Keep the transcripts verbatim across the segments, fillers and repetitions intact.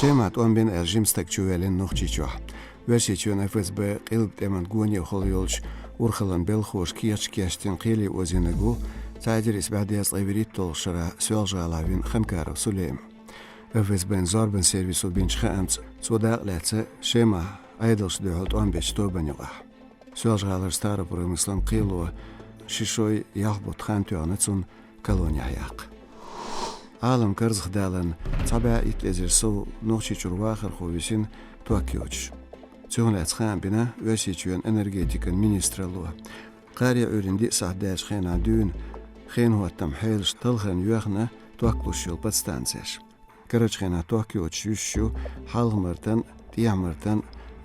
Шемахь тӀом бина аьлла жима стаг чувоьллина Нохчийчохь. Оьрсийчоьнан ФСБ-н къилба тӀеман гоне хилла йолчу урхаллин белхахоша кехаташ кечдина кхеле озийнарг ву, цхьа эзар исс бӀе дезткъе вуьрхӀитталгӀачу шарахь Соьлжа-ГӀалахь вина Ханкаров Сулейма. ФСБ-н зорбанан сервисо бинчу хаамца, цо дакъа лаьцна Шемахь Ӏедалша дуьхьал тӀом бечу тобанна юкъахь. Соьлжа-ГӀалара Старопромыслан кхело ши шой ялх бутт хан тоьхна цунна колонехь яккха. Ӏалам карзахдаларна цхьа бӀе итт эзар сов Нохчийчуьра вахархо висина ток йоцуш. Цунах лаьцна хаам бина Оьрсийчоьнан энергетикан министралло. Кхаари Ӏуьйранна диъ сахьт даьллачу хенахь дуьйна хенан хӀоттаман хьелаш талхарна йоьхна ток луш йолу подстанцеш. Карарчу хенахь ток йоцуш юьсуш ю Хьалха-Мартан, ТӀехьа-Мартан,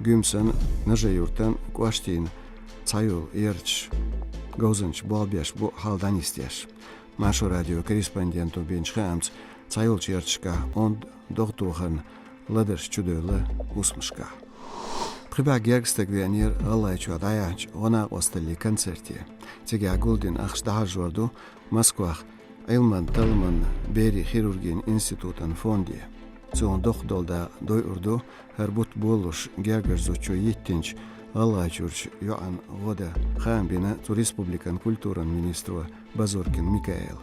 Гуьмсан, Нажи-Юртан, КӀоштийн цхьайолу ярташ. Говзанчаш болх беш бу хьал дӀанисдеш. Маршо радион корреспонденто бинчу хаамца, цхьайолчу ярташкахь онда дохтохарна ладарш чудевлла хӀусамашкахь. Пхи бӀе гергга стаг веанера ГӀалгӀайчохь дӀаяьхьначу гӀо-накъосталлийн концерте. Цигахь гулдина ахча дӀахьажор ду Москвахь Ӏилман-талламан берийн хирургин институтан фонде. Цунах доккха долу дакъа дойур ду хӀара бутт болалуш гергарчу зудчо йиттинчу ГӀалгӀайчуьрчу йоӀан гӀо дан, хаам бина цу республикан культуран министро Базоркин Микаэла.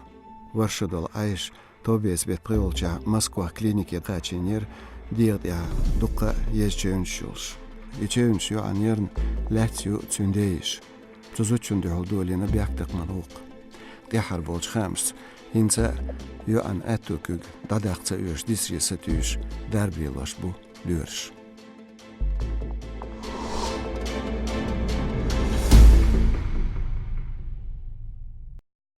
ВорхӀ шо долу Ӏайша товбеца беттан пхоьалгӀачохь Москвахь клинике кхачийнера, дегӀан тӀехь дуккха а еза чевнаш йолуш. И чевнаш йоӀан ярна лаьцна ю цуьнан дейиша. Цу зудчунна дуьхьал долийна бехктакхаман гӀуллакх. ТӀаьххьара болчу хаамашца, хӀинца а йоӀан аьтту куьг дӀадаккха ца оьшуш, дисаре сатуьйсуш дарба лелош бу лоьраш.